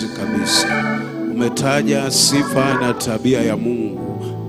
Wazi kabisa umetaja sifa na tabia ya Mungu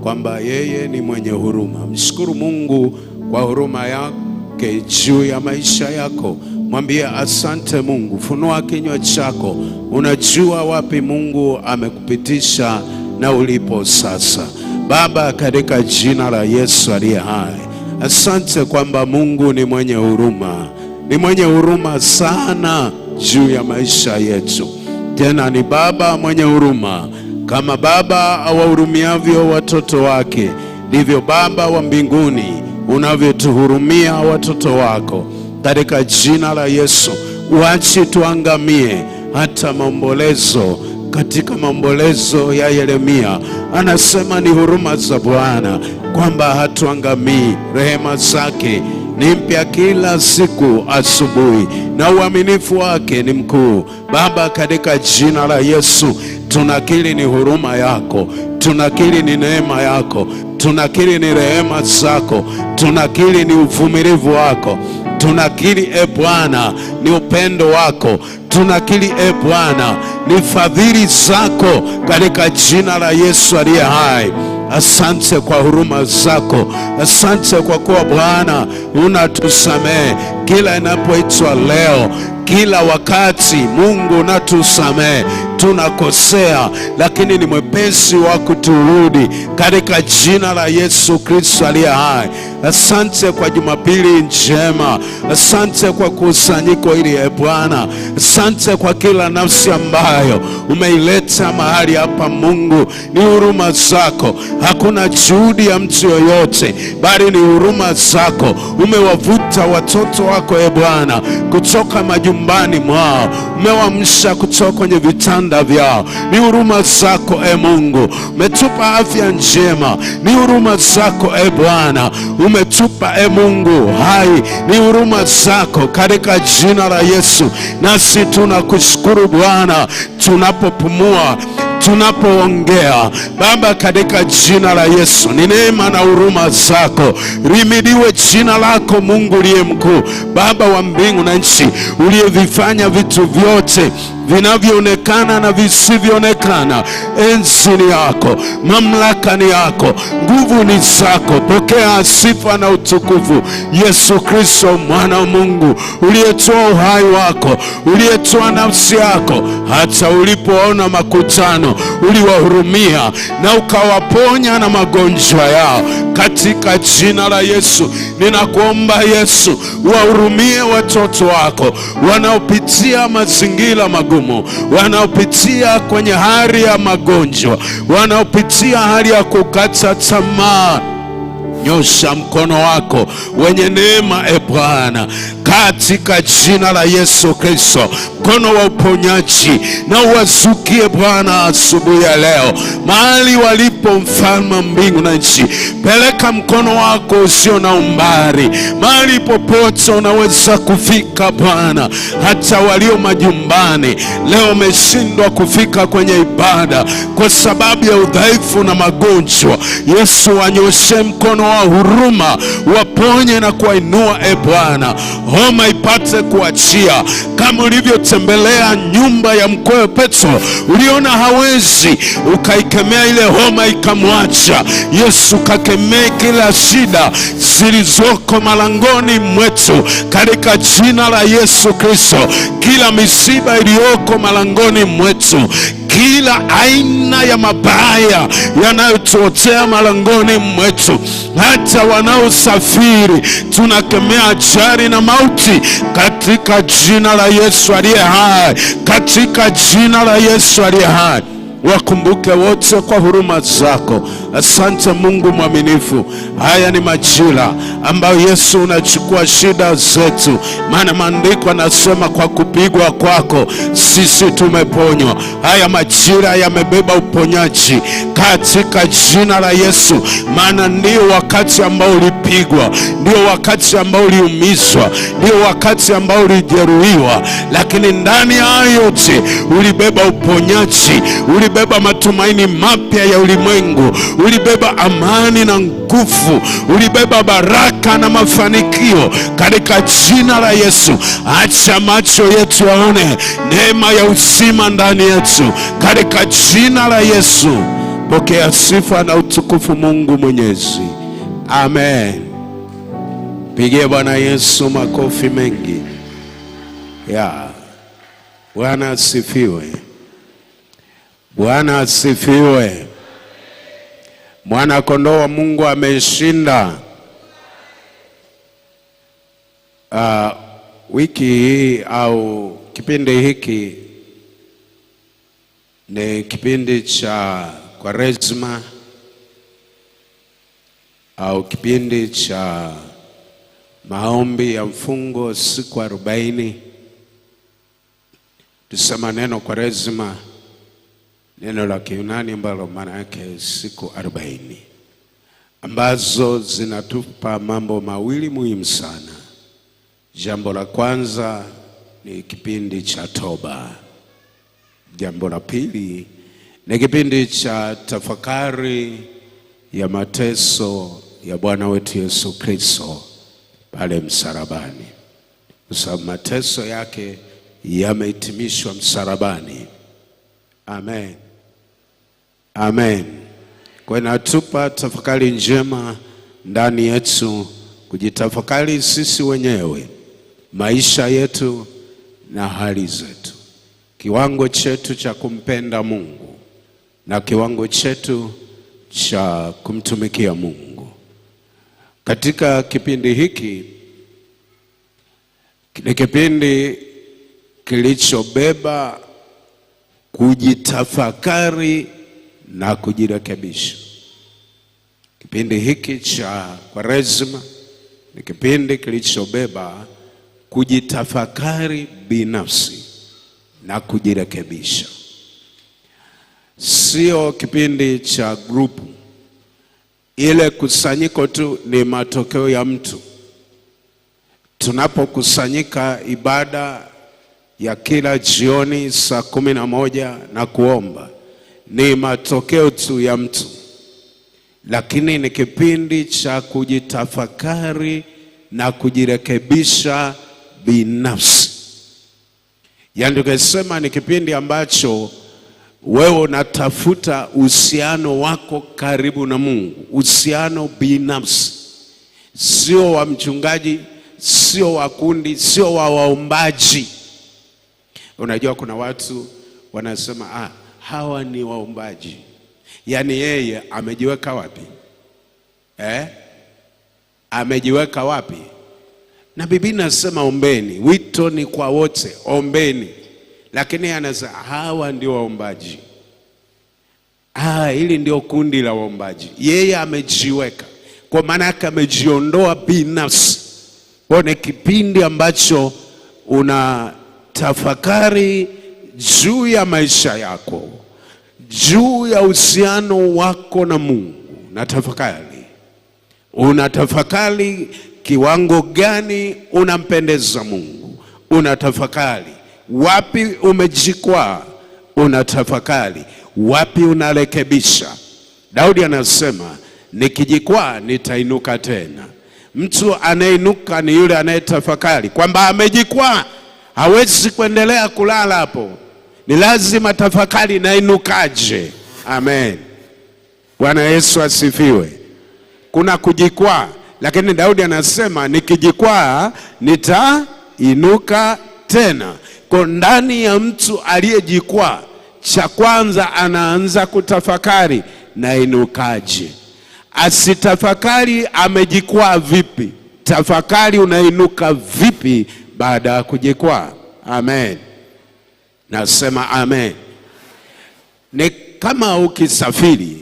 kwamba yeye ni mwenye huruma. Mshukuru Mungu kwa huruma yake juu ya maisha yako. Mwambie asante Mungu. Funua kinywa chako, unajua wapi Mungu amekupitisha na ulipo sasa. Baba, katika jina la Yesu aliye hai, asante kwamba Mungu ni mwenye huruma, ni mwenye huruma sana juu ya maisha yetu. Tena ni Baba mwenye huruma. Kama baba awahurumiavyo watoto wake, ndivyo Baba wa mbinguni unavyotuhurumia watoto wako. Katika jina la Yesu, uachi tuangamie. Hata maombolezo, katika maombolezo ya Yeremia anasema ni huruma za Bwana kwamba hatuangamii, rehema zake ni mpya kila siku asubuhi, na uaminifu wake ni mkuu. Baba, katika jina la Yesu tunakiri ni huruma yako, tunakiri ni neema yako, tunakiri ni rehema zako, tunakiri ni uvumilivu wako, tunakiri e Bwana ni upendo wako, tunakiri e Bwana ni fadhili zako, katika jina la Yesu aliye hai. Asante kwa huruma zako, asante kwa kuwa Bwana unatusamehe kila inapoitwa leo, kila wakati. Mungu unatusamehe, tunakosea, lakini ni mwepesi wa kuturudi katika jina la Yesu Kristo aliye hai. Asante kwa Jumapili njema, asante kwa kusanyiko hili e Bwana, asante kwa kila nafsi ambayo umeileta mahali hapa. Mungu, ni huruma zako, hakuna juhudi ya mtu yoyote, bali ni huruma zako. Umewavuta watoto wako e Bwana kutoka majumbani mwao, umewamsha kutoka kwenye vitanda vyao. Ni huruma zako e Mungu. Umetupa afya njema, ni huruma zako e Bwana. Umetupa e Mungu hai, ni huruma zako katika jina la Yesu. Nasi tunakushukuru Bwana tunapopumua, tunapoongea Baba, katika jina la Yesu, ni neema na huruma zako. Lihimidiwe jina lako Mungu uliye mkuu, Baba wa mbingu na nchi, uliyevifanya vitu vyote vinavyoonekana na visivyoonekana. Enzi ni yako, mamlaka ni yako, nguvu ni zako. Pokea sifa na utukufu, Yesu Kristo mwana wa Mungu, uliyetoa uhai wako, uliyetoa nafsi yako, hata ulipoona makutano uliwahurumia na ukawaponya na magonjwa yao. Katika jina la Yesu ninakuomba Yesu, wahurumie watoto wako wanaopitia mazingira magumu, wanaopitia kwenye hali ya magonjwa, wanaopitia hali ya kukata tamaa. Nyosha mkono wako wenye neema, e Bwana, katika jina la Yesu Kristo, mkono wa uponyaji na uwazukie Bwana asubuhi ya leo, mahali walipo, mfalme wa mbingu na nchi. Peleka mkono wako usio na umbali mahali popote unaweza kufika Bwana, hata walio majumbani leo wameshindwa kufika kwenye ibada kwa sababu ya udhaifu na magonjwa. Yesu, wanyoshe mkono wa huruma, waponye na kuwainua e Bwana, homa ipate kuachia, kama ulivyotembelea nyumba ya mkwewe Petro, uliona hawezi, ukaikemea ile homa ikamwacha. Yesu, kakemee kila shida zilizoko malangoni mwetu katika jina la Yesu Kristo, kila misiba iliyoko malangoni mwetu, kila aina ya mabaya yanayotuotea malangoni mwetu, hata wanaosafiri tunakemea ajali na mauti katika jina la Yesu aliye hai, katika jina la Yesu aliye hai. Wakumbuke wote kwa huruma zako. Asante Mungu mwaminifu. Haya ni majira ambayo Yesu unachukua shida zetu, maana maandiko anasema kwa kupigwa kwako sisi tumeponywa. Haya majira yamebeba uponyaji katika jina la Yesu, maana ndio wakati ambao ulipigwa, ndio wakati ambao uliumizwa, ndio wakati ambao ulijeruhiwa, lakini ndani ya yote ulibeba uponyaji, ulibeba matumaini mapya ya ulimwengu, ulibeba amani na nguvu, ulibeba baraka na mafanikio. Katika jina la Yesu, acha macho yetu yaone neema ya uzima ndani yetu. Katika jina la Yesu, pokea sifa na utukufu, Mungu Mwenyezi. Amen. Pigie Bwana Yesu makofi mengi. Ya. Bwana asifiwe. Bwana asifiwe. Mwana kondoo wa Mungu ameshinda. Wiki hii au kipindi hiki ni kipindi cha Kwaresma au kipindi cha maombi ya mfungo siku 40. Tusema neno Kwaresma, neno la Kiyunani ambalo maana yake siku 40, ambazo zinatupa mambo mawili muhimu sana. Jambo la kwanza ni kipindi cha toba. Jambo la pili ni kipindi cha tafakari ya mateso ya Bwana wetu Yesu Kristo pale msalabani, kwa sababu mateso yake yamehitimishwa msalabani. Amen. Amen. Kwa inatupa tafakari njema ndani yetu, kujitafakari sisi wenyewe, maisha yetu na hali zetu, kiwango chetu cha kumpenda Mungu na kiwango chetu cha kumtumikia Mungu. Katika kipindi hiki ni kipindi kilichobeba kujitafakari na kujirekebisha. Kipindi hiki cha Kwaresma ni kipindi kilichobeba kujitafakari binafsi na kujirekebisha. Sio kipindi cha grupu. Ile kusanyiko tu ni matokeo ya mtu. Tunapokusanyika ibada ya kila jioni saa 11 na kuomba ni matokeo tu ya mtu, lakini ni kipindi cha kujitafakari na kujirekebisha binafsi. Yaani tukisema ni kipindi ambacho wewe unatafuta uhusiano wako karibu na Mungu, uhusiano binafsi, sio wa mchungaji, sio wa kundi, sio wa waombaji. Unajua kuna watu wanasema hawa ni waombaji. Yaani yeye amejiweka wapi? Amejiweka wapi? Na Biblia inasema ombeni, wito ni kwa wote, ombeni. Lakini anasema hawa ndio waombaji. Hili ndio kundi la waombaji. Yeye amejiweka, kwa maana yake amejiondoa binafsi. Kwa ni kipindi ambacho una tafakari juu ya maisha yako, juu ya uhusiano wako na Mungu. Na tafakari, unatafakari kiwango gani unampendeza Mungu, unatafakari wapi umejikwaa, unatafakari wapi unarekebisha. Daudi anasema nikijikwaa nitainuka tena. Mtu anayeinuka ni yule anayetafakari kwamba amejikwaa, hawezi kuendelea kulala hapo, ni lazima tafakari nainukaje. Amen. Bwana Yesu asifiwe. Kuna kujikwaa, lakini Daudi anasema nikijikwaa nitainuka tena. Kwa ndani ya mtu aliyejikwaa, cha kwanza anaanza kutafakari nainukaje. Asitafakari amejikwaa vipi, tafakari unainuka vipi baada ya kujikwaa. Amen. Nasema amen. Ni kama ukisafiri,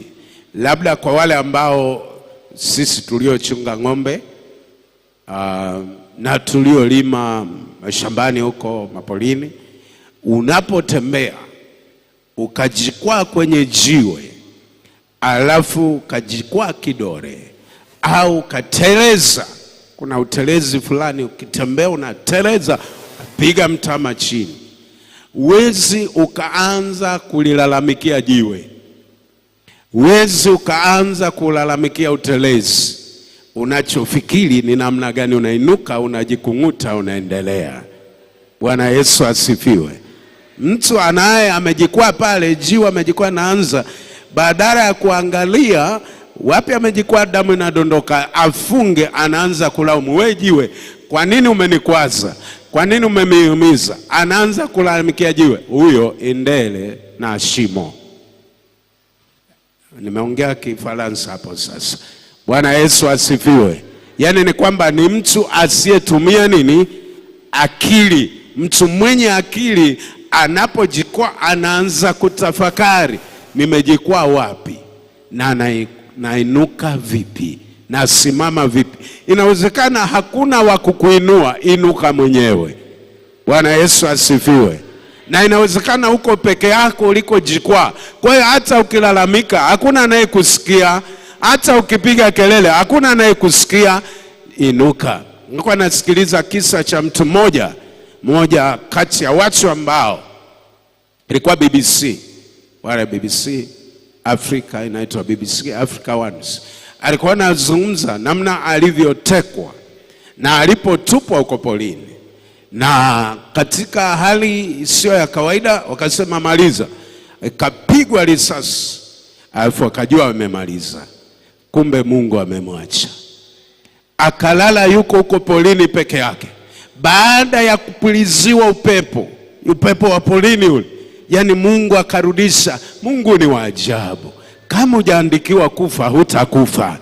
labda kwa wale ambao sisi tuliochunga ng'ombe na tuliolima mashambani huko mapolini, unapotembea ukajikwaa kwenye jiwe, alafu ukajikwaa kidole au ukateleza, kuna utelezi fulani ukitembea unateleza, piga mtama chini, huwezi ukaanza kulilalamikia jiwe. Huwezi ukaanza kulalamikia utelezi. Unachofikiri ni namna gani unainuka, unajikung'uta, unaendelea. Bwana Yesu asifiwe. Mtu anaye amejikwaa pale, jiwe amejikwaa, naanza badala ya kuangalia wapi amejikwaa, damu inadondoka, afunge, anaanza kulaumu, we jiwe, kwa nini umenikwaza? Kwa nini umeniumiza? Anaanza kulalamikia jiwe. Huyo endele na shimo. Nimeongea Kifaransa hapo sasa. Bwana Yesu asifiwe. Yaani ni kwamba ni mtu asiyetumia nini? Akili. Mtu mwenye akili anapojikwaa anaanza kutafakari, nimejikwaa wapi na nainuka vipi, nasimama vipi? Inawezekana hakuna wa kukuinua, inuka mwenyewe. Bwana Yesu asifiwe. Na inawezekana uko peke yako ulikojikwaa. Kwa hiyo hata ukilalamika hakuna anayekusikia, hata ukipiga kelele hakuna anayekusikia. Inuka. Nilikuwa nasikiliza kisa cha mtu mmoja, mmoja kati ya watu ambao ilikuwa BBC, wale BBC Afrika inaitwa BBC Africa Ones. Alikuwa anazungumza namna alivyotekwa na alipotupwa huko polini, na katika hali isiyo ya kawaida wakasema maliza, ikapigwa risasi, alafu akajua amemaliza, kumbe Mungu amemwacha. Akalala yuko huko polini peke yake. Baada ya kupuliziwa upepo, upepo wa polini ule, yaani Mungu akarudisha. Mungu ni wa ajabu, kama hujaandikiwa kufa hutakufa.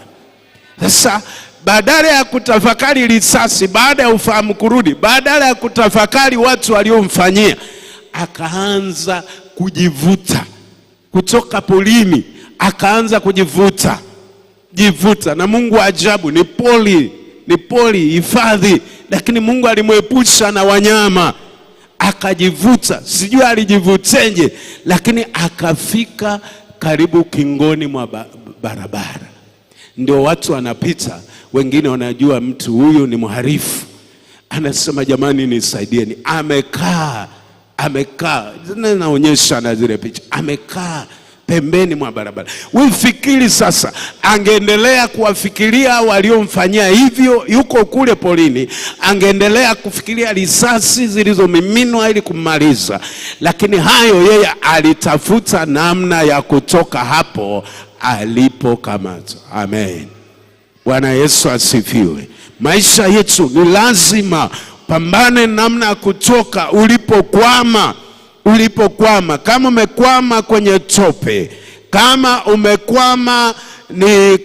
Sasa badala ya kutafakari risasi, baada ya ufahamu kurudi, badala ya kutafakari watu waliomfanyia, akaanza kujivuta kutoka polini, akaanza kujivuta jivuta. Na Mungu ajabu, ni poli, ni poli hifadhi, lakini Mungu alimwepusha na wanyama, akajivuta. Sijui alijivuteje, lakini akafika karibu kingoni mwa barabara. Ndio watu wanapita, wengine wanajua mtu huyu ni mhalifu, anasema jamani, nisaidieni. Amekaa, amekaa, naonyesha na zile picha, amekaa pembeni mwa barabara. Ufikiri sasa, angeendelea kuwafikiria waliomfanyia hivyo, yuko kule polini, angeendelea kufikiria risasi zilizomiminwa ili kumaliza, lakini hayo yeye alitafuta namna ya kutoka hapo alipokamatwa. Amen. Bwana Yesu asifiwe. Maisha yetu ni lazima pambane namna ya kutoka ulipokwama. Ulipokwama, kama umekwama kwenye tope, kama umekwama ni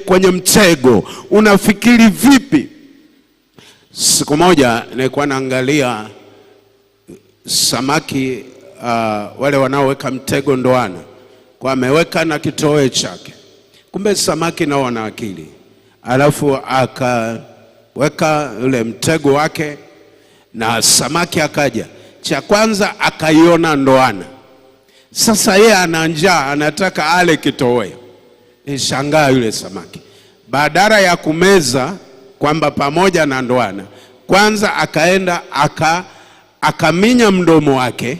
kwenye mtego, unafikiri vipi? Siku moja nilikuwa naangalia samaki wale wanaoweka mtego ndoana, kwa ameweka na kitoweo chake, kumbe samaki nao wana akili. Alafu akaweka ule mtego wake na samaki akaja. Cha kwanza akaiona ndoana. Sasa yeye ana njaa, anataka ale kitoweo. Nishangaa yule samaki, badala ya kumeza kwamba pamoja na ndoana, kwanza akaenda akaminya mdomo wake,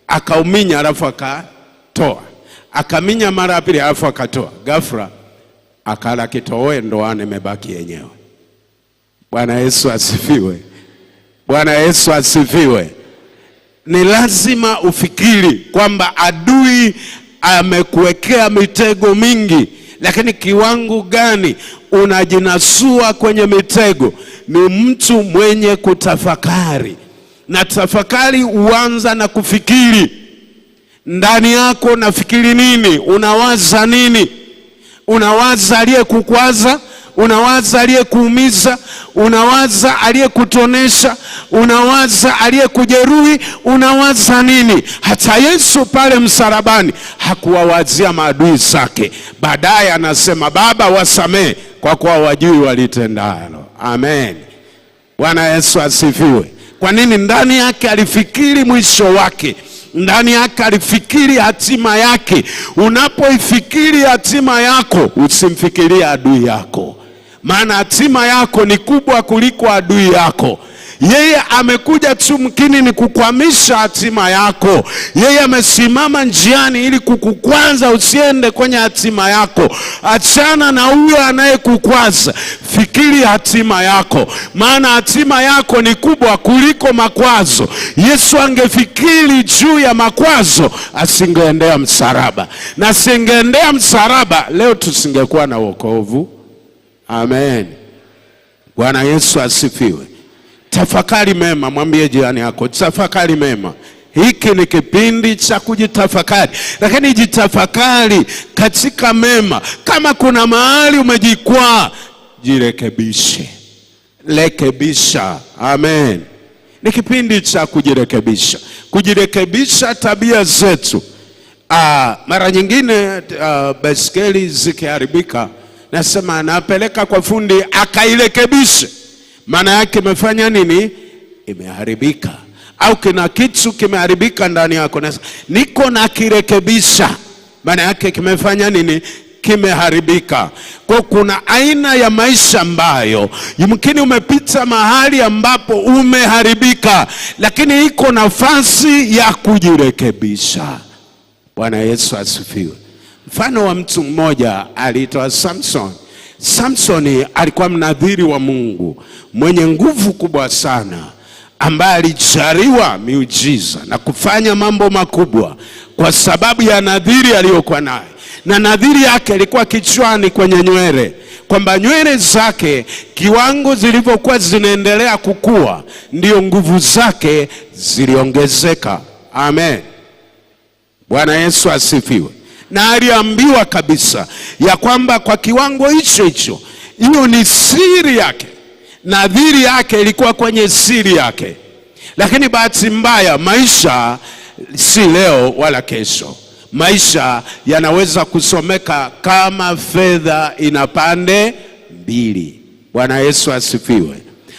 akauminya, alafu akatoa, akaminya mara ya pili, alafu akatoa. Ghafla akala kitoweo, ndoana imebaki yenyewe. Bwana Yesu asifiwe. Bwana Yesu asifiwe. Ni lazima ufikiri kwamba adui amekuwekea mitego mingi, lakini kiwango gani unajinasua kwenye mitego? Ni mtu mwenye kutafakari, na tafakari huanza na kufikiri. Ndani yako unafikiri nini? Unawaza nini? Unawaza aliyekukwaza? Unawaza aliyekuumiza? Unawaza aliyekutonesha? Unawaza aliyekujeruhi? Unawaza nini? Hata Yesu pale msalabani hakuwawazia maadui zake. Baadaye anasema Baba, wasamee kwa kuwa wajui walitendalo. Amen. Bwana Yesu asifiwe. Kwa nini? Ndani yake alifikiri mwisho wake, ndani yake alifikiri hatima yake. Unapoifikiri hatima yako, usimfikirie adui yako, maana hatima yako ni kubwa kuliko adui yako. Yeye amekuja tu mkini ni kukwamisha hatima yako. Yeye amesimama njiani ili kukukwaza usiende kwenye hatima yako. Achana na huyo anayekukwaza, fikiri hatima yako, maana hatima yako ni kubwa kuliko makwazo. Yesu angefikiri juu ya makwazo asingeendea msalaba, na asingeendea msalaba leo tusingekuwa na wokovu. Amen. Bwana Yesu asifiwe. Tafakari mema, mwambie jirani yako, tafakari mema. Hiki ni kipindi cha kujitafakari, lakini jitafakari katika mema. Kama kuna mahali umejikwaa, jirekebishe, rekebisha. Amen. Ni kipindi cha kujirekebisha, kujirekebisha tabia zetu. Mara nyingine baiskeli zikiharibika, nasema napeleka kwa fundi akairekebishe. Maana yake imefanya nini? Imeharibika. Au kina kitu kimeharibika ndani yako, nasema niko nakirekebisha. Maana yake kimefanya nini? Kimeharibika. Kwa kuna aina ya maisha ambayo yumkini umepita mahali ambapo umeharibika, lakini iko nafasi ya kujirekebisha. Bwana Yesu asifiwe. Mfano wa mtu mmoja aliitwa Samson. Samsoni alikuwa mnadhiri wa Mungu mwenye nguvu kubwa sana, ambaye alijaliwa miujiza na kufanya mambo makubwa kwa sababu ya nadhiri aliyokuwa naye. Na nadhiri yake ilikuwa kichwani kwenye nywele, kwamba nywele zake kiwango zilivyokuwa zinaendelea kukua ndio nguvu zake ziliongezeka. Amen. Bwana Yesu asifiwe. Na aliambiwa kabisa ya kwamba kwa kiwango hicho hicho, hiyo ni siri yake, nadhiri yake ilikuwa kwenye siri yake. Lakini bahati mbaya, maisha si leo wala kesho. Maisha yanaweza kusomeka kama fedha ina pande mbili. Bwana Yesu asifiwe.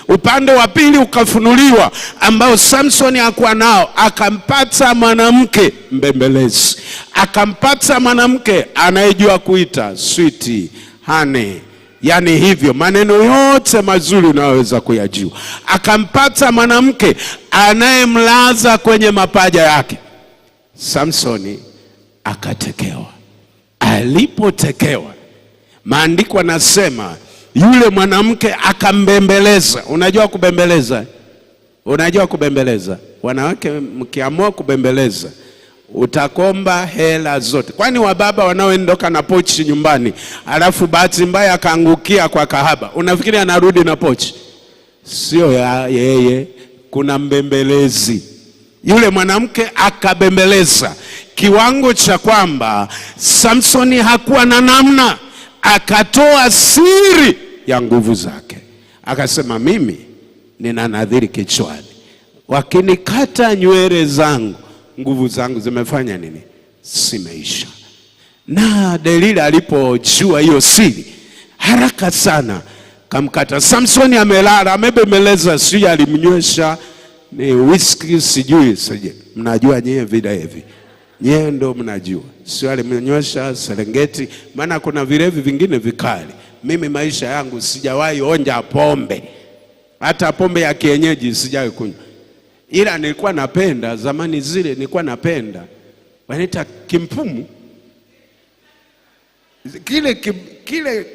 Upande wa pili ukafunuliwa ambao Samson hakuwa nao, akampata mwanamke mbembelezi, akampata mwanamke anayejua kuita sweet honey, yani hivyo maneno yote mazuri unayoweza kuyajua. Akampata mwanamke anayemlaza kwenye mapaja yake. Samsoni akatekewa. Alipotekewa, maandiko yanasema yule mwanamke akambembeleza. Unajua kubembeleza? Unajua kubembeleza? Wanawake mkiamua kubembeleza utakomba hela zote. Kwani wababa wanaoendoka na pochi nyumbani, alafu bahati mbaya akaangukia kwa kahaba, unafikiri anarudi na pochi? Sio ya yeye, kuna mbembelezi. Yule mwanamke akabembeleza kiwango cha kwamba Samsoni hakuwa na namna, akatoa siri ya nguvu zake. Akasema, mimi nina nadhiri kichwani, wakinikata nywele zangu, nguvu zangu zimefanya nini? Zimeisha. Na Delila alipojua hiyo siri, haraka sana kamkata. Samsoni amelala, amebembeleza, sijui alimnywesha ni whisky, sijui sije. Mnajua nyewe vilevi, nyewe ndo mnajua, sio alimnywesha Serengeti, maana kuna vilevi vingine vikali. Mimi maisha yangu sijawahi onja pombe, hata pombe ya kienyeji sijawahi kunywa, ila nilikuwa napenda zamani zile, nilikuwa napenda wanaita kimpumu, kile kile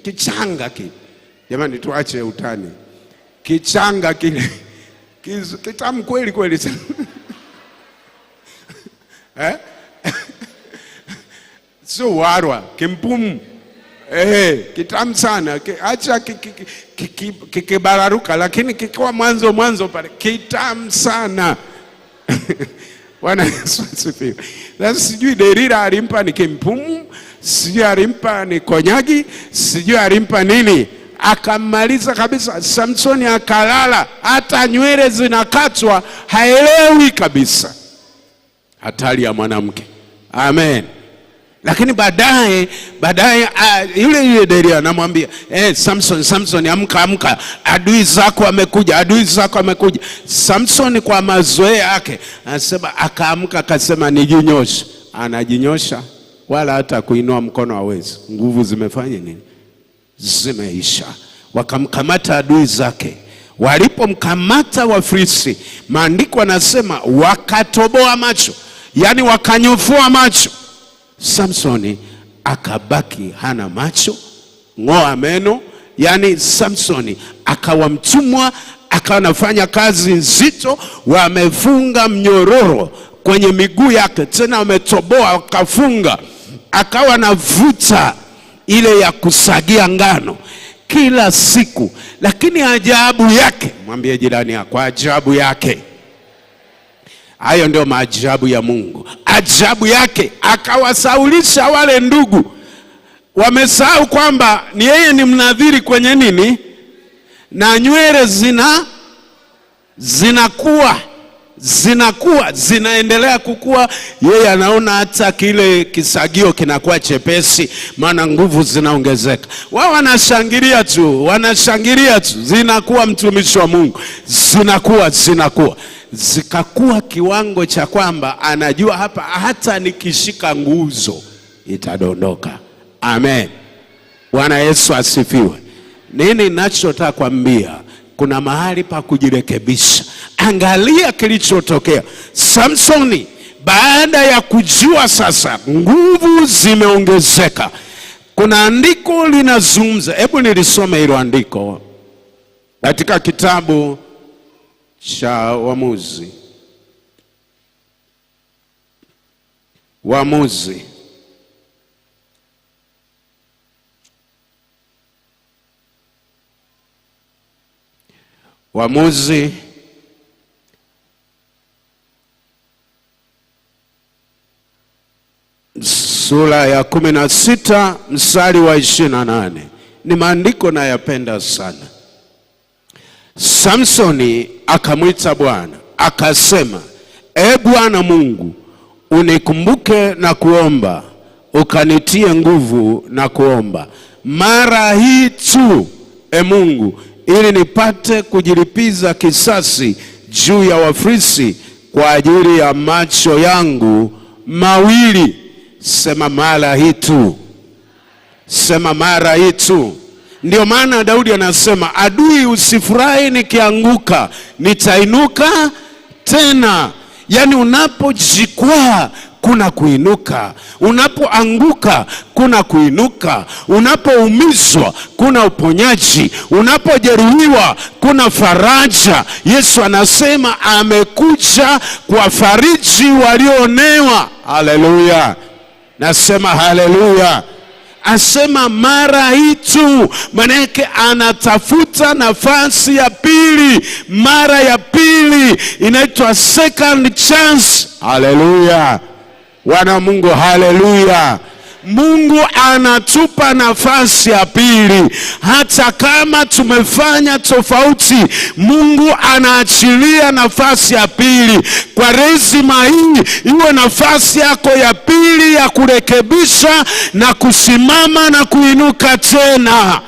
kichanga kile. Jamani, tuache utani. Kichanga kile kitamu kweli kweli. Eh? Sio warwa, kimpumu. Kitamu sana. Acha kikibararuka, lakini kikiwa mwanzo mwanzo pale kitamu sana. Bwana Yesu asifiwe. Sasa sijui Delila alimpa ni kimpumu, sijui alimpa ni konyagi, sijui alimpa nini. Akamaliza kabisa. Samsoni akalala, hata nywele zinakatwa haelewi kabisa. Hatari ya mwanamke. Amen. Lakini baadaye yule yule Delila anamwambia, Samson, Samson, amka amka, adui zako amekuja, adui zako amekuja. Samson kwa mazoea yake anasema, akaamka akasema nijinyoshe. Anajinyosha, wala hata kuinua mkono hawezi. Nguvu zimefanya nini? Zimeisha. Wakamkamata adui zake, Walipomkamata Wafilisti, maandiko anasema wakatoboa macho, yaani wakanyofua macho. Samsoni akabaki hana macho, ng'oa meno. Yaani Samsoni akawa mtumwa, akawa anafanya kazi nzito, wamefunga mnyororo kwenye miguu yake, tena wametoboa wakafunga, akawa anavuta ile ya kusagia ngano kila siku. Lakini ajabu yake, mwambie jirani yako, ajabu yake. Hayo ndio maajabu ya Mungu. Ajabu yake, akawasaulisha wale ndugu. Wamesahau kwamba ni yeye ni mnadhiri kwenye nini, na nywele zinakuwa zinaendelea kukua. Yeye anaona hata kile kisagio kinakuwa chepesi, maana nguvu zinaongezeka. Wao wanashangilia tu, wanashangilia tu, zinakuwa, mtumishi wa Mungu, zinakuwa zikakuwa kiwango cha kwamba anajua hapa hata nikishika nguzo itadondoka. Amen. Bwana Yesu asifiwe. Nini ninachotaka kuambia? Kuna mahali pa kujirekebisha. Angalia kilichotokea Samsoni, baada ya kujua sasa nguvu zimeongezeka. Kuna andiko linazungumza, hebu nilisome hilo andiko katika kitabu cha Waamuzi. Waamuzi Waamuzi sura ya 16 mstari wa 28. Ni maandiko nayapenda sana. Samsoni akamwita Bwana akasema, E Bwana Mungu, unikumbuke na kuomba, ukanitie nguvu na kuomba mara hii tu, e Mungu, ili nipate kujilipiza kisasi juu ya Wafilisti kwa ajili ya macho yangu mawili. Sema mara hii tu, sema mara hii tu. Ndio maana Daudi anasema, adui usifurahi nikianguka, nitainuka tena. Yaani unapojikwaa kuna kuinuka, unapoanguka kuna kuinuka, unapoumizwa kuna uponyaji, unapojeruhiwa kuna faraja. Yesu anasema amekuja kuwafariji walioonewa. Haleluya, nasema haleluya. Asema mara hii tu, maana yake anatafuta nafasi ya pili, mara ya pili inaitwa second chance. Haleluya, wana Mungu, haleluya. Mungu anatupa nafasi ya pili, hata kama tumefanya tofauti. Mungu anaachilia nafasi ya pili. Kwa rezima hii iwe nafasi yako ya pili ya kurekebisha na kusimama na kuinuka tena.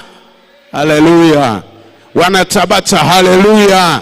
Haleluya, wanatabata, haleluya.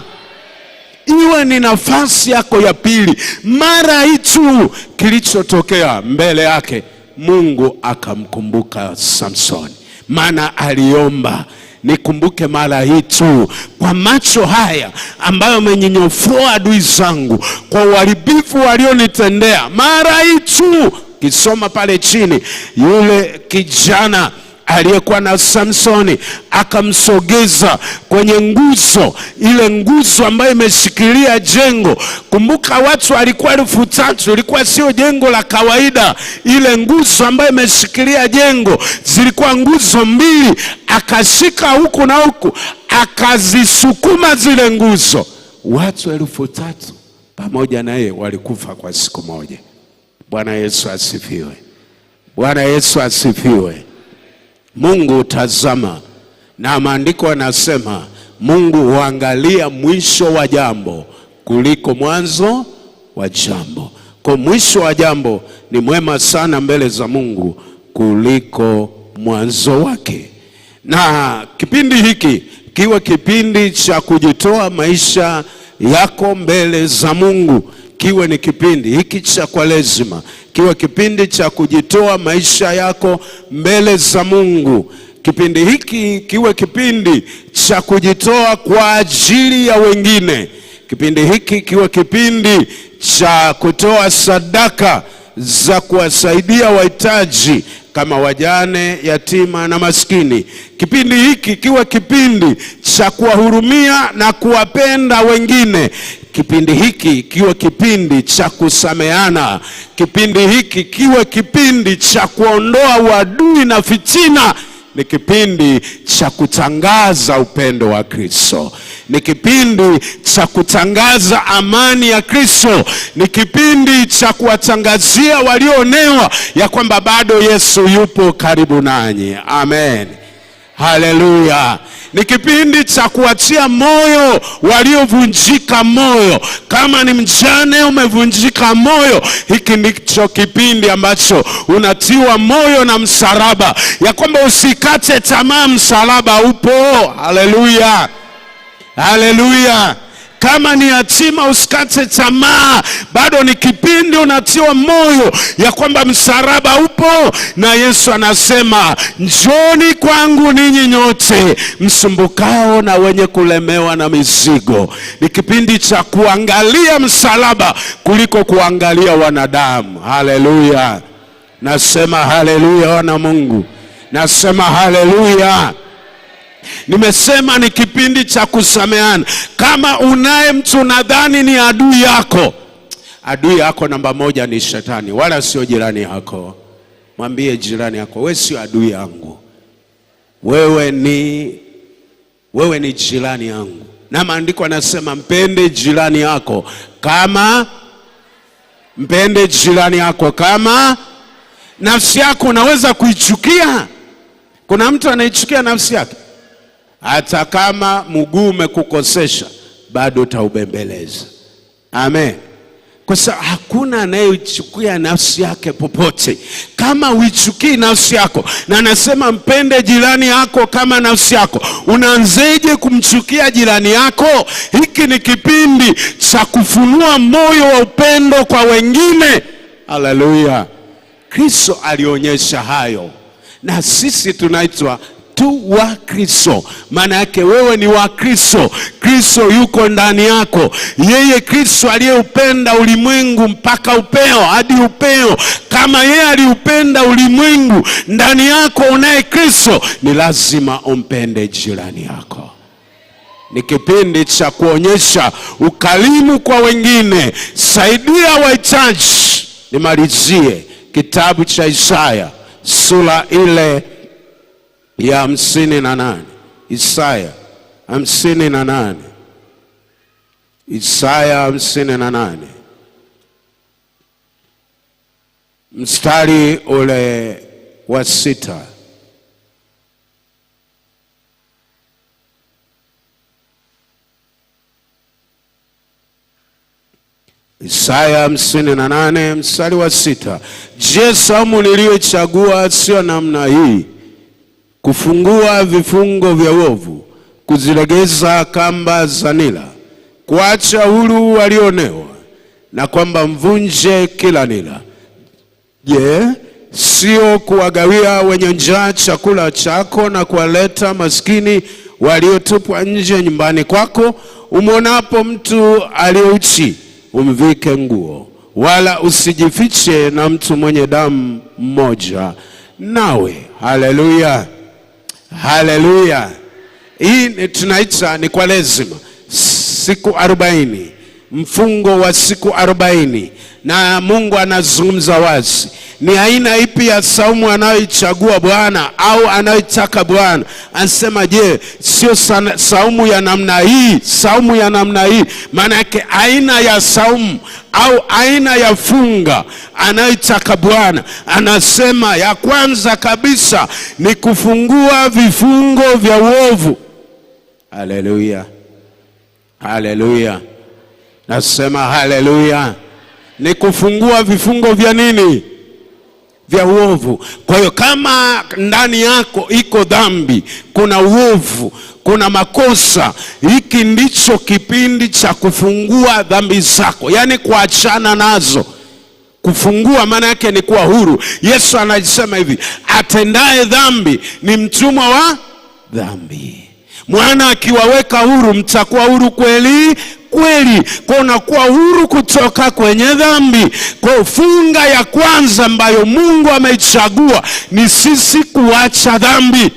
Iwe ni nafasi yako ya pili. Mara hii tu, kilichotokea mbele yake, Mungu akamkumbuka Samsoni, maana aliomba, nikumbuke mara hii tu, kwa macho haya ambayo amenyonyofoa adui zangu, kwa uharibifu walionitendea, mara hii tu. Kisoma pale chini, yule kijana aliyekuwa na Samsoni akamsogeza kwenye nguzo, ile nguzo ambayo imeshikilia jengo. Kumbuka watu walikuwa 3,000, ilikuwa sio jengo la kawaida. Ile nguzo ambayo imeshikilia jengo zilikuwa nguzo mbili, akashika huku na huku, akazisukuma zile nguzo. Watu 3,000 pamoja naye walikufa kwa siku moja. Bwana Yesu asifiwe. Bwana Yesu asifiwe. Mungu tazama, na maandiko yanasema Mungu huangalia mwisho wa jambo kuliko mwanzo wa jambo. Kwa mwisho wa jambo ni mwema sana mbele za Mungu kuliko mwanzo wake. Na kipindi hiki kiwe kipindi cha kujitoa maisha yako mbele za Mungu. Kiwe ni kipindi hiki cha Kwaresima, kiwe kipindi cha kujitoa maisha yako mbele za Mungu. Kipindi hiki kiwe kipindi cha kujitoa kwa ajili ya wengine. Kipindi hiki kiwe kipindi cha kutoa sadaka za kuwasaidia wahitaji kama wajane, yatima na maskini. Kipindi hiki kiwe kipindi cha kuwahurumia na kuwapenda wengine. Kipindi hiki kiwe kipindi cha kusameana. Kipindi hiki kiwe kipindi cha kuondoa uadui na fitina. Ni kipindi cha kutangaza upendo wa Kristo. Ni kipindi cha kutangaza amani ya Kristo. Ni kipindi cha kuwatangazia walioonewa ya kwamba bado Yesu yupo karibu nanyi. Amen. Haleluya. Ni kipindi cha kuwatia moyo waliovunjika moyo. Kama ni mjane umevunjika moyo, hiki ndicho kipindi ambacho unatiwa moyo na msalaba, ya kwamba usikate tamaa, msalaba upo. Haleluya. Haleluya. Kama ni yatima usikate tamaa, bado ni kipindi unatiwa moyo ya kwamba msalaba upo, na Yesu anasema njoni kwangu ninyi nyote msumbukao na wenye kulemewa na mizigo. Ni kipindi cha kuangalia msalaba kuliko kuangalia wanadamu. Haleluya. Nasema haleluya, wana Mungu. Nasema haleluya. Nimesema ni kipindi cha kusameana. Kama unaye mtu nadhani ni adui yako, adui yako namba moja ni shetani, wala sio jirani yako. Mwambie jirani yako, wewe sio adui yangu, wewe ni jirani yangu. Na maandiko yanasema mpende jirani yako kama, mpende jirani yako kama nafsi yako. Unaweza kuichukia? Kuna mtu anaichukia nafsi yake? Hata kama mguu umekukosesha bado utaubembeleza. Amen. Kwa sababu hakuna anayeichukia nafsi yake popote. Kama uichukii nafsi yako, na anasema mpende jirani yako kama nafsi yako, unaanzeje kumchukia jirani yako? Hiki ni kipindi cha kufunua moyo wa upendo kwa wengine. Haleluya. Kristo alionyesha hayo, na sisi tunaitwa tu wa Kristo. Maana yake wewe ni wa Kristo. Kristo yuko ndani yako. Yeye Kristo aliyeupenda ulimwengu mpaka upeo hadi upeo. Kama yeye aliupenda ulimwengu, ndani yako unaye Kristo, ni lazima umpende jirani yako. Ni kipindi cha kuonyesha ukarimu kwa wengine. Saidia wahitaji. Nimalizie kitabu cha Isaya sura ile ya 58. Isaya 58. Isaya 58 mstari ule wa 6. Isaya 58 mstari wa 6. Je, saumu niliyochagua sio namna hii, kufungua vifungo vya uovu, kuzilegeza kamba za nira, kuacha huru walionewa, na kwamba mvunje kila nira? Je, sio kuwagawia wenye njaa chakula chako na kuwaleta maskini waliotupwa nje nyumbani kwako? Umwonapo mtu aliyeuchi umvike nguo, wala usijifiche na mtu mwenye damu mmoja nawe. Haleluya. Haleluya. Hii tunaita ni kwa lazima siku 40, mfungo wa siku 40. Na Mungu anazungumza wazi ni aina ipi ya saumu anayoichagua Bwana au anayoitaka Bwana. Anasema je, sio saumu ya namna hii? Saumu ya namna hii maana yake aina ya saumu au aina ya funga anayoitaka Bwana. Anasema ya kwanza kabisa ni kufungua vifungo vya uovu. Haleluya. Haleluya. Nasema haleluya. Ni kufungua vifungo vya nini? Vya uovu. Kwa hiyo kama ndani yako iko dhambi, kuna uovu, kuna makosa, hiki ndicho kipindi cha kufungua dhambi zako, yaani kuachana nazo. Kufungua maana yake ni kuwa huru. Yesu anasema hivi, atendaye dhambi ni mtumwa wa dhambi. Mwana akiwaweka huru mtakuwa huru kweli kweli. Kwa unakuwa huru kutoka kwenye dhambi. Kwa funga ya kwanza ambayo Mungu ameichagua ni sisi kuacha dhambi,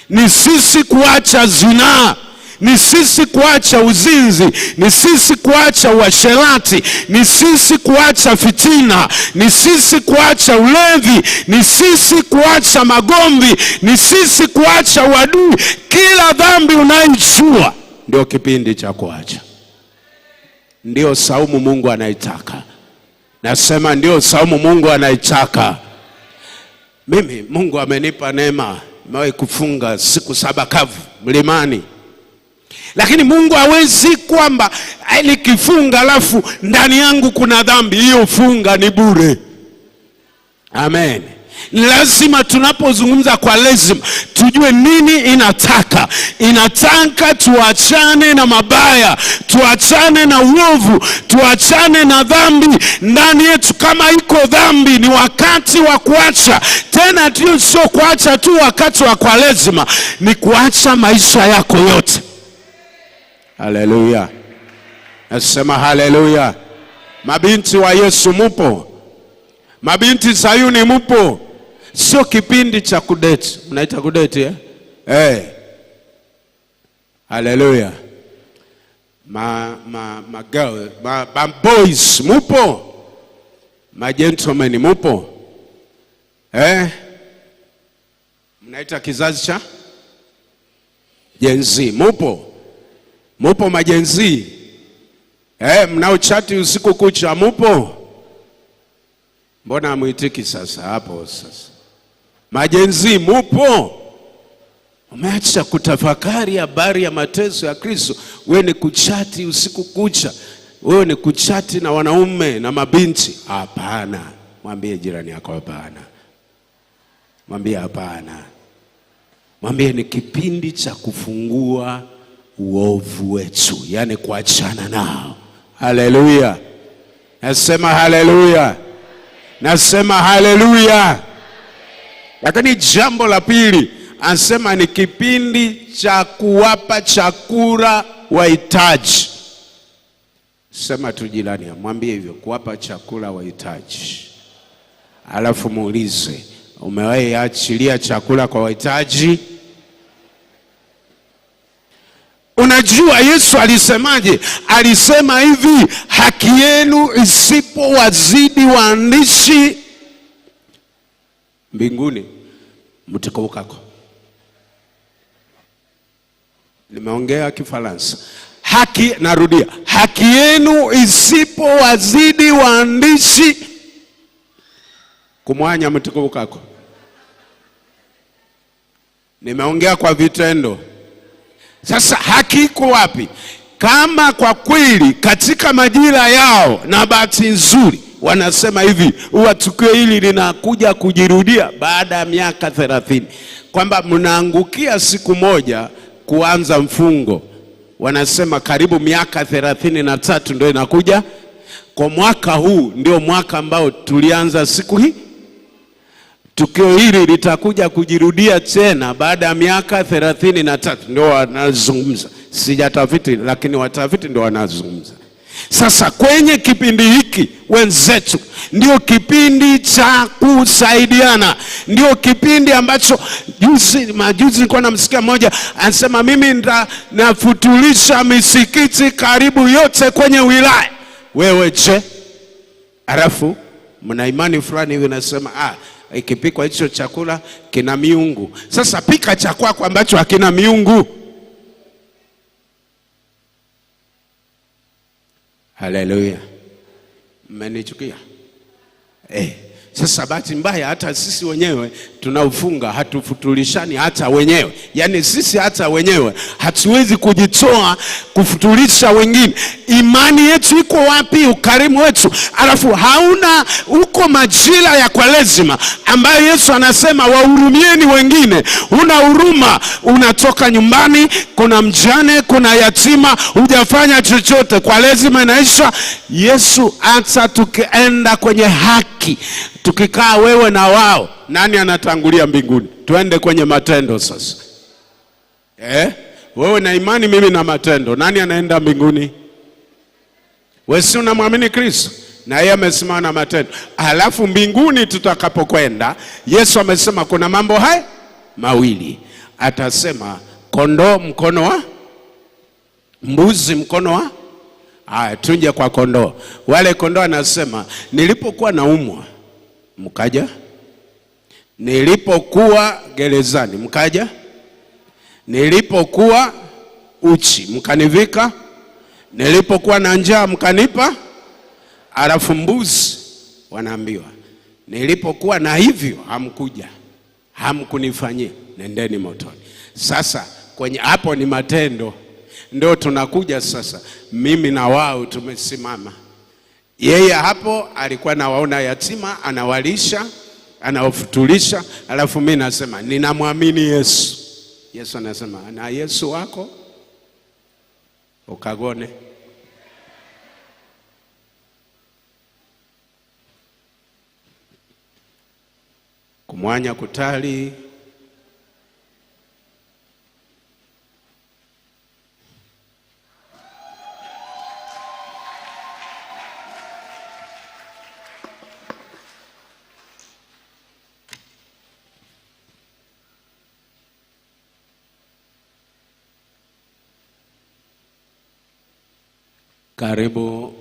ni sisi kuacha zinaa, ni sisi kuacha uzinzi, ni sisi kuacha uasherati, ni sisi kuacha fitina, ni sisi kuacha ulevi, ni sisi kuacha magomvi, ni sisi kuacha uadui. Kila dhambi unaijua ndio kipindi cha kuacha. Ndio saumu Mungu anaitaka. Nasema ndio saumu Mungu anaitaka. Mimi Mungu amenipa neema, nimewahi kufunga siku 7 kavu mlimani. Lakini Mungu hawezi kwamba nikifunga alafu ndani yangu kuna dhambi, hiyo funga ni bure. Amen. Lazima tunapozungumza kwa lazima tujue nini inataka. Inataka tuachane na mabaya, tuachane na uovu, tuachane na dhambi ndani yetu. Kama iko dhambi ni wakati wa kuacha. Tena sio kuacha tu wakati wa kwa lazima, ni kuacha maisha yako yote. Haleluya. Nasema haleluya. Mabinti wa Yesu mupo? Mabinti Sayuni mupo? Sio kipindi cha kudate. Mnaita kudate eh? Eh. Haleluya. Ma girl, ma boys mupo? Ma gentlemen mupo? Eh? Mnaita kizazi cha Gen Z mupo? Mupo ma Gen Z? Eh, mnaochati usiku kucha mupo? Mbona hamuitiki sasa hapo sasa? Majenzi mupo? Umeacha kutafakari habari ya mateso ya Kristo. Wewe ni kuchati usiku kucha. Wewe ni kuchati na wanaume na mabinti. Hapana. Mwambie jirani yako hapana. Mwambie hapana. Mwambie ni kipindi cha kufungua uovu wetu, yani kuachana nao. Haleluya. Nasema haleluya. Nasema haleluya. Lakini jambo la pili anasema ni kipindi cha kuwapa chakula wahitaji. Sema tu jirani, mwambie hivyo, kuwapa chakula wahitaji. Alafu muulize, umewahi achilia chakula kwa wahitaji? Unajua Yesu alisemaje? Alisema hivi, haki yenu isipowazidi waandishi mbinguni mtakaukako. Nimeongea Kifaransa. Haki, narudia, haki yenu isipowazidi waandishi kumwanya mtakaukako. Nimeongea kwa vitendo. Sasa haki iko wapi? Kama kwa kweli katika majira yao, na bahati nzuri wanasema hivi, huwa tukio hili linakuja kujirudia baada ya miaka 30, kwamba mnaangukia siku moja kuanza mfungo. Wanasema karibu miaka 33 ndio inakuja. Kwa mwaka huu ndio mwaka ambao tulianza siku hii. Tukio hili litakuja kujirudia tena baada ya miaka 33, ndio wanazungumza. Sijatafiti, lakini watafiti ndio wanazungumza. Sasa kwenye kipindi hiki wenzetu, ndio kipindi cha kusaidiana. Ndio kipindi ambacho majuzi nilikuwa namsikia mmoja anasema, mimi nafutulisha misikiti karibu yote kwenye wilaya. Wewe je? Alafu mna imani fulani hivi nasema, ikipikwa hicho chakula kina miungu. Sasa pika cha kwako ambacho hakina miungu. Haleluya. Mmenichukia? Sasa bahati mbaya hata sisi wenyewe tunaufunga, hatufutulishani hata wenyewe. Yaani sisi hata wenyewe hatuwezi kujitoa kufutulisha wengine. Imani yetu iko wapi? Ukarimu wetu. Alafu hauna uko majira ya Kwaresima ambayo Yesu anasema wahurumieni wengine. Una huruma, unatoka nyumbani, kuna mjane, kuna yatima, hujafanya chochote, kwa lazima inaisha. Yesu, hata tukienda kwenye haki, tukikaa wewe na wao, nani anatangulia mbinguni? Tuende kwenye matendo sasa. Wewe na imani, mimi na matendo, nani anaenda mbinguni? Wewe si unamwamini Kristo na yeye amesimama na matendo. Halafu mbinguni tutakapokwenda, Yesu amesema kuna mambo haya mawili. Atasema kondoo mkono wa mbuzi, mkono wa haya. Tuje kwa kondoo. Wale kondoo anasema nilipokuwa naumwa mkaja, nilipokuwa gerezani mkaja, nilipokuwa uchi mkanivika, nilipokuwa na njaa mkanipa. Alafu mbuzi wanaambiwa nilipokuwa na hivyo hamkuja, hamkunifanyia, nendeni motoni. Sasa kwenye hapo ni matendo, ndio tunakuja sasa. Mimi na wao tumesimama. Yeye hapo alikuwa nawaona yatima, anawalisha, anawafutulisha, alafu mimi nasema ninamwamini Yesu. Yesu anasema na Yesu wako ukagone. Kumwanya kutali Karibu